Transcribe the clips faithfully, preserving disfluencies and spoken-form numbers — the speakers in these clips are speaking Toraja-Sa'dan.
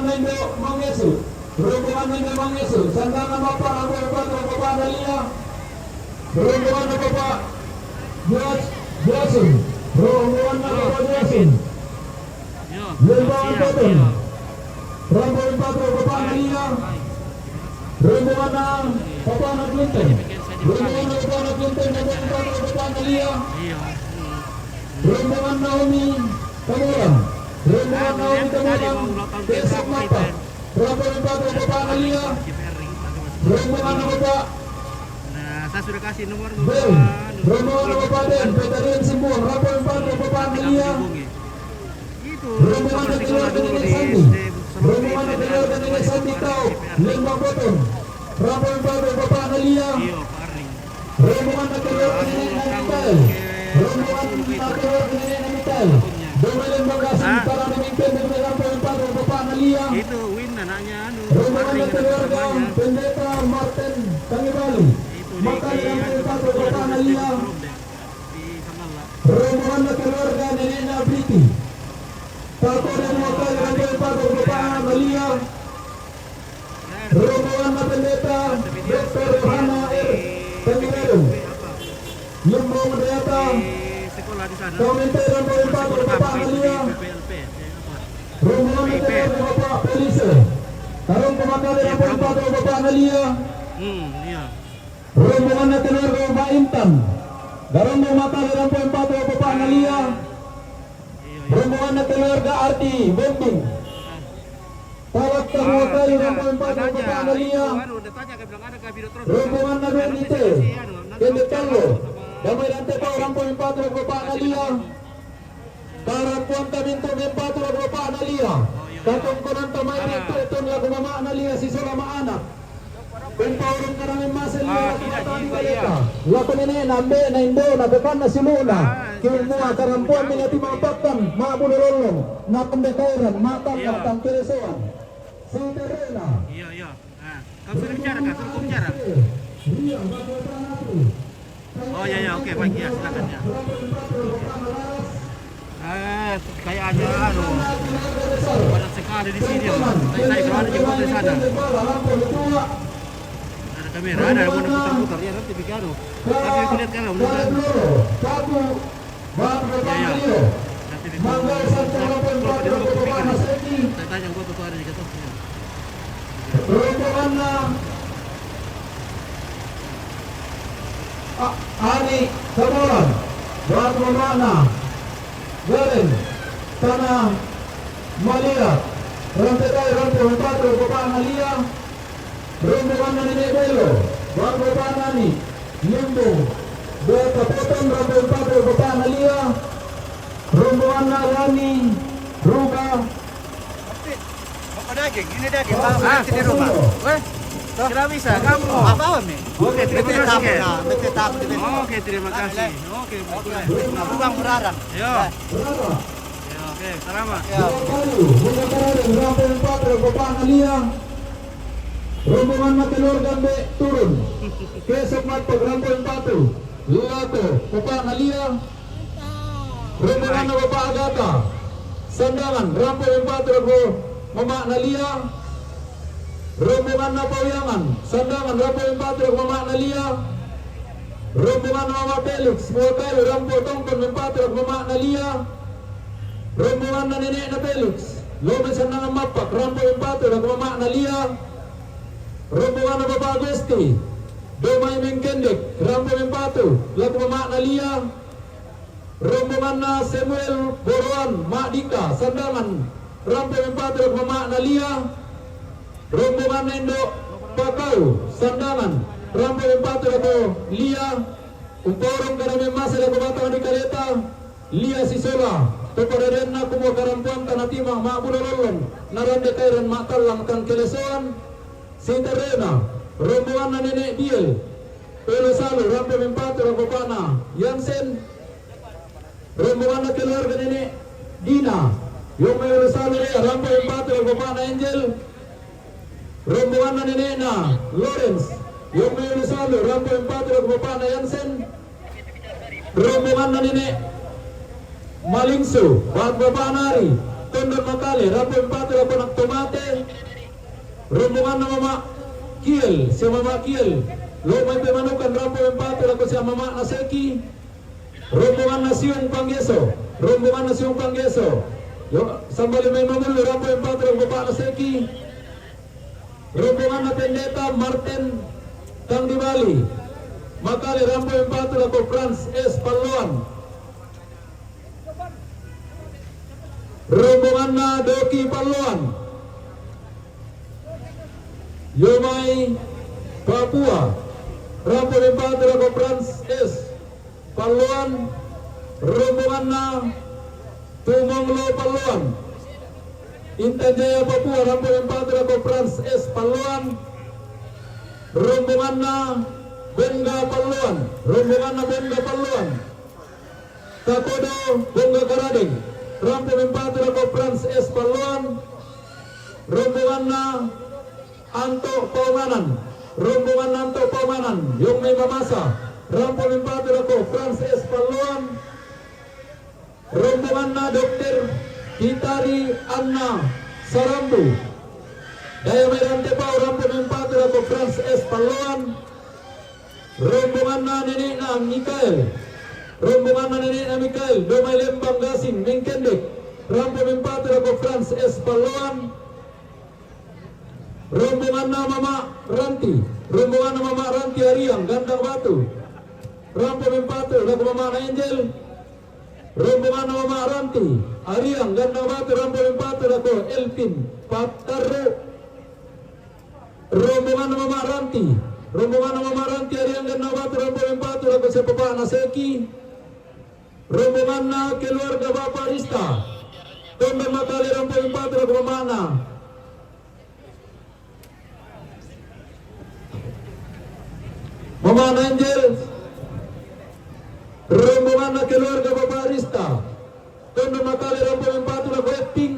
Indo Mangesu. Rombongan Indo Mangesu. Sandangan Bapak Rambo Bapak Bapak Nalia. Rombongan Bapak Joas Joasun. Rombongan Bapak Joasun. Lembaran Koton. Rambo Bapak Bapak Nalia. Rombongan Bapak Anak Clinton. Rombongan Bapak Anak Clinton. Rombongan Bapak Bapak Nalia. Rombongan Naomi Kamoran. Rombongan Naomi Kamoran. Besok Mata. Rombongan Bapak Bapak Nalia. Rombongan Bapak Nah, saya sudah kasih nomor Bel. Rombongan Bapak Ben. Petarian Simbuang. Rombongan Bapak Bapak Nalia. Rombongan keluarga Nenek Sandi. Rombongan keluarga Nenek Sandi kau. Lembang Potong. Rombongan Bapak Bapak Nalia. Rombongan keluarga Nenek Namital. Rombongan keluarga Nenek Namital. Domelin Bekasi, para pemimpin dari Lampung Empat, Bapak Nalia. Itu Win anaknya anu. Rombongan keluarga Pendeta Martin Tangi Bali. Makan Lampung Empat, Bapak Nalia. Rombongan keluarga Nenek Nabriti. Tako dan Makan Lampung Empat, Bapak Nalia. Rombongan Pendeta Doktor Yohana R. Pemilaru. Lumbung Data. Komite Rombongan Bapak Malia. Rombongan Pendeta Bapak Polisi. Tarung Pemakale Rombongan Bapak Malia. Rombongan Keluarga Bapak Intan. Garong Pemakale Rombongan Bapak Malia. Rombongan Keluarga Ardi Bombing. Tawag ka mga kayo ng Pagpapanalia. Rombongan na doon dito. Kende Carlo. Damay lang tayo, Rampo yung Patro Pagpapanalia. Karampuan kami ito ng Patro Pagpapanalia. Katungkunan kamay dito, itong lagu mama analia si Sura Maanak. Kung paurong ka namin masel, ah, sila, sila, sila. Laku nene na mbe na indo na bekan na simu na. Kiu mua karampuan mi na ti mapakan, mabulolong, na pendekairan, matan, iya, na tangkelesoan. Sederhana. Iya, iya. Ah, kamu suruh bicara, Kak? Suruh bicara. Iya, Bapak Tanatu. Oh, ya, ya, oke, baik, ya, silakan, ya. Ah, kayaknya, anu, padat sekali di sini, ya. Saya, saya berada di kota sana. Ada kamera, ada yang mau putar-putar, ya, nanti bikin, anu. Tapi aku lihat, kan, mudah-mudahan. Ya, ya. Nanti di, kalau di rumah, kalau di rumah, saya tanya, gua tuh ada di atas, ya. Rombongan na A-, Ani Kamoran, buat rombongan na Garen Tanah Malia, Rampetai, Rampe Patro, Bapak Malia, rombongan na Nenek Belo, buat rombongan na ni Limbung, buat Kapoton, Rampe Patro, Bapak Malia, rombongan na Rani Ruba, Apa daging? Ini daging. Apa? Ah, di rumah. Weh, tidak bisa. Kamu. Apa, Mi? Oke, terima kasih, Kak. Oke, terima kasih. Oke, oke. Bukan berarang. Ya. Ya, oke, selamat. Ya. Rombongan na keluarga mbe turun. Kesok mat pag Rampo Empatu. Lato, Bapak Malia. Rombongan na Bapak Agata. Sandangan, Rampo Empatu, Rampo Mama Nalia. Rombongan na Pauyangan. Sandangan, Rampo Empatu, Rampo Mama Nalia. Rombongan na Mama Felix, Muakai, Rampo Tongkon, Empatu, Rampo Mama Nalia. Rombongan na Nenek na Felix. Lobe Sandangan Mapak, Rampo Empatu, Rampo Mama Nalia. Rombongan na Bapak Agusti. Domai Mengkendek, Rampo Empatu, Rampo Mama Nalia. Rombongan na Samuel Boroan, Mak Dika, Sandangan, Rampo Empatu, Rampo Mama Nalia. Rombongan na Indo Pakau, Sandangan, Rampo Empatu, Rampo Lia. Umporong ka na memasa, Rampo Batang di Kaleta. Lia si Sola, to pareren na kumo karampuan tana tima, mabula lolong, na rande kairan, matalang tang kelesoan. Siterena, rombongan na Nenek Biel, Pelo Salu, Rampo Empatu, Rampo Pana Yansen. Rombongan na keluarga Nenek Dina, Yong Melo Salu, Rampo Empatu, Rampo Pana Angel. Rombongan na Nenek na Lawrence, Yong Melo Salu, Rampo Empatu, Rampo Pana Yansen. Rombongan na Nenek Malingso, Bang Bapak Nari, Tondon Makale, Rampo Empatu, Rampo Nak Tomate. Rombonganna Mama Kiel, siya Mama Kiel. Lo' mai pemanukan, rampo mempatu lako siya Mama Naseki. Rombonganna Siung Panggeso, rombonganna Siung Panggeso. Lo' sambali mai mamullu, rampo mempatu lako Bapa' Naseki. Rombonganna Pendeta Martin Tang di Bali. Makale, rampo mempatu lako Frans S Palloan. Rombonganna Doki Palloan. Yomai Papua. Rampo mempatu lako Frans S Palloan. Rombonganna Tumonglo Palloan. Intan Jaya Papua, rampo mempatu lako Frans S Palloan. Rombonganna Bongga Palloan. Rombonganna Bongga Palloan. Takodo Bongga Karadeng, rampo mempatu lako Frans S Palloan. Rombonganna Anto Paunganan, rombonganna Anto Paunganan, yong mai mamasa, rampo mempatu lako Frans S Palloan. Rombonganna Dokter Hitari Anna Sarambu, Daya mai Rantepao, rampo mempatu lako Frans S Palloan. Rombonganna nene'na Mikael. Rombonganna nene'na Mikael, do mai Lembang Gasing, Mengkendek. Rampo mempatu lako Frans S Palloan. Rombonganna Mama Ranti. Rombonganna Mama Ranti Ariang, Gandang Batu. Rampo mempatu lako Mama Angel. Rombonganna Mama Ranti Ariang, Gandang Batu, rampo mempatu lako Elvin Patarru. Rombonganna Mama Ranti. Rombonganna Mama Ranti Ariang, Gandang Batu, rampo mempatu lako siya Bapa' Naseki. Rombonganna keluarga Bapa' Rista. Tondon Makale, rampo mempatu lako Mamana. Mamana Angel. Rombonganna keluarga Bapa' Rista. Tondon Makale, rampo mempatu lako Epping.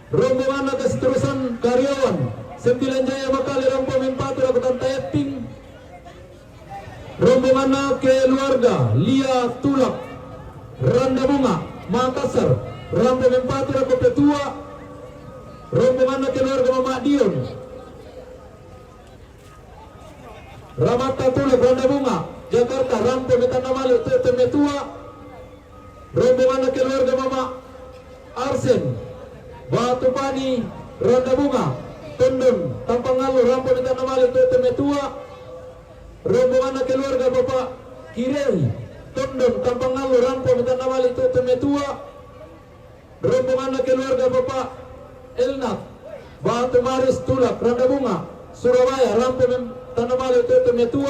Rombonganna Kasitrusan Karyawan, Sembilan Jaya Makale, rampo mempatu lako Tanta Epping. Rombonganna keluarga Lia Tulak, Randa Bunga, Makassar, rampo mempatu lako Petua. Rombonganna keluarga Mama Dion, Ramatta Tulak, Randa Bunga, Jakarta, rampo metanna male' tu'u te metua. Rombonganna keluarga Mama Arsen, Batu Pani, Randa Bunga, Tondon, Tampangallo, rampo metanna male' tu'u te metua. Rombonganna keluarga Bapa' Kirei, Tondon, Tampangallo, rampo metanna male' tu'u te metua. Rombonganna keluarga Bapa' Elnat, Batu Maris Tulak, Randa Bunga, Surabaya, rampo metanna male' tu'u te metua.